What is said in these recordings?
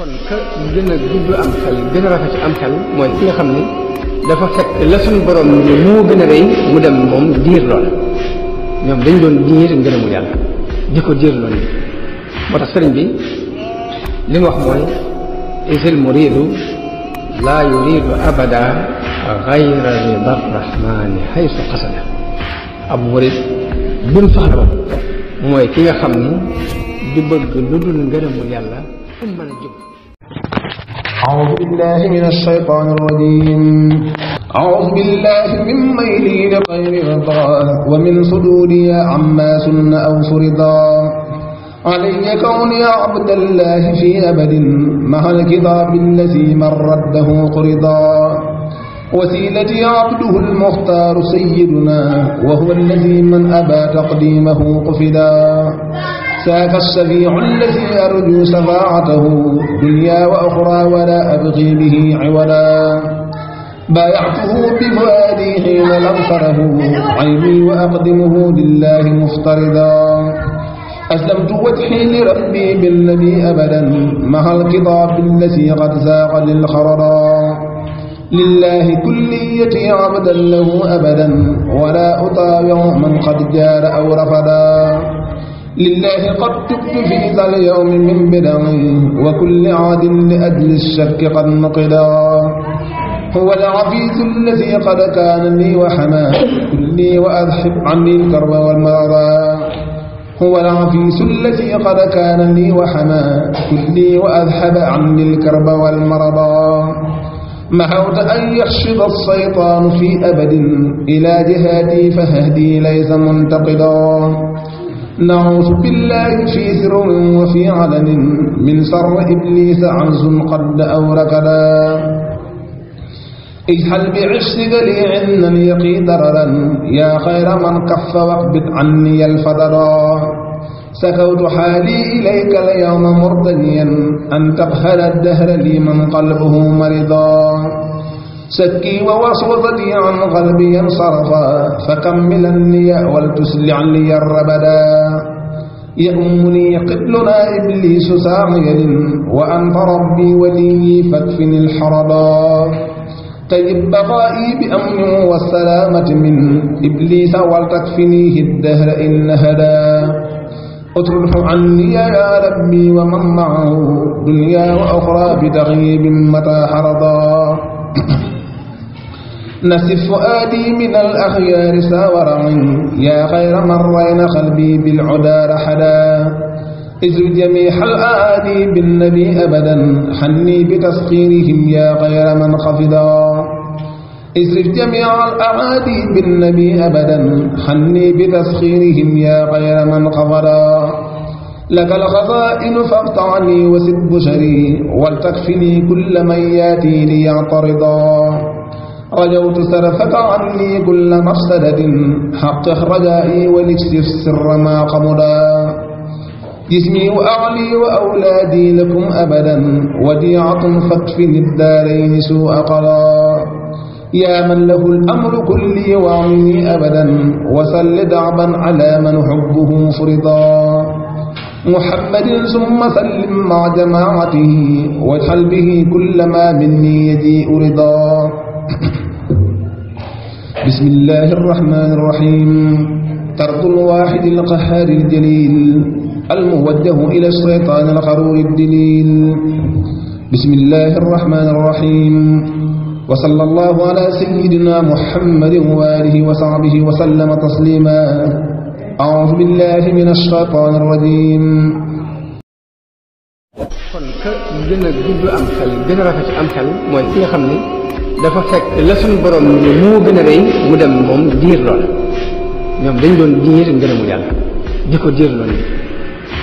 kon ka gën a gudd am xel gën a rafet am xel mooy ki nga xam ni dafa fekk la suñu borom ni moo gën a rëy mu dem moom diir lool ñoom dañ doon diir ngërëmu yàlla di ko diir lool moo tax sëriñ bi li mu wax mooy isil muridu laa yuridu abada gayra rida rahmani haysu qasada ab murid buñ soxla ba mooy ki nga xam ni du bëgg lu dul ngërëmu yàlla fu mu mën a jóg. أعوذ بالله من الشيطان الرجيم أعوذ بالله من ميلي لغير رضاه ومن صدوري عما سن أو فرضا علي كوني عبد الله في أبد مع الكتاب الذي من رده قرضا وسيلتي عبده المختار سيدنا وهو الذي من أبى تقديمه قفدا ساك الشفيع الذي أرجو شفاعته دنيا وأخرى ولا أبغي به عولا بايعته بفؤادي حين لم تره عيني وأقدمه لله مفترضا أسلمت وجهي لربي بالذي أبدا مع الكتاب الذي قد زاق للخررا لله كليتي عبدا له أبدا ولا أطاوع من قد جار أو رفدا لله قد تبت في ذا اليوم من بدعي وكل عاد لأجل الشك قد نقدا هو العفيز الذي قد كان لي وحما كلي وأذهب عني الكرب والمرضى هو العفيس الذي قد كان لي وحما كلي وأذهب عني الكرب والمرضى محوت أن يخشب الشيطان في أبد إلى جهاتي فهدي ليس منتقدا نعوذ بالله في سر وفي علن من شر إبليس عنز قد أوركدا اجهل بعشق لي عنا يقي ضررا يا خير من كف واقبض عني الفضلا سكوت حالي إليك اليوم مرتديا أن تقهر الدهر لي من قلبه مرضا سكي ووسوستي عن قلبي انصرفا فكملني ولتسلع لي الربدا يأمني قبلنا إبليس ساعيا وأنت ربي ولي فاكفني الحربا طيب بقائي بأمن والسلامة من إبليس ولتكفنيه الدهر إن هدا اطرده عني يا ربي ومن معه دنيا وأخرى بتغييب متى حرضا نسف فؤادي من الأخيار ساورع يا خير من رين قلبي بالعدا رحدا ازر جميع الآدي بالنبي أبدا حني بتسخيرهم يا خير من خفدا ازر جميع الأعادي بالنبي أبدا حني بتسخيرهم يا خير من خفدا لك الخزائن فاقطعني وسد بشري ولتكفني كل من ياتي ليعترضا رجوت سرفك عني كل مفسدة حقق رجائي ولكشف سر ما قمدا جسمي وأعلي وأولادي لكم أبدا وديعة فاكفني الدارين سوء قضا يا من له الأمر كلي وعني أبدا وسل دعبا على من حبه فرضا محمد ثم سلم مع جماعته واجعل به كل ما مني يجيء رضا بسم الله الرحمن الرحيم طرد الواحد القهار الجليل الموجه إلى الشيطان الغرور الدليل بسم الله الرحمن الرحيم وصلى الله على سيدنا محمد وآله وصحبه وسلم تسليما أعوذ بالله من الشيطان الرجيم kon ka gën a gudd am xel gën a rafet am xel mooy ki nga xam ni dafa fekk la suñu borom ni moo gën a rëy mu dem moom diir lool ñoom dañ doon diir ngërëmu yàlla di ko diir lool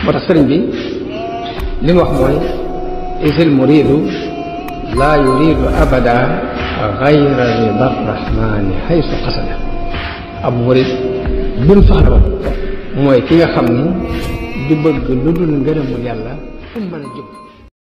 moo tax sëriñ bi li mu wax mooy isil muridu laa yuridu abada gayra rida rahmani haysu qasada ab murid buñ soxla ba mooy ki nga xam ni du bëgg lu dul ngërëmu yàlla fu mu mën a jóg.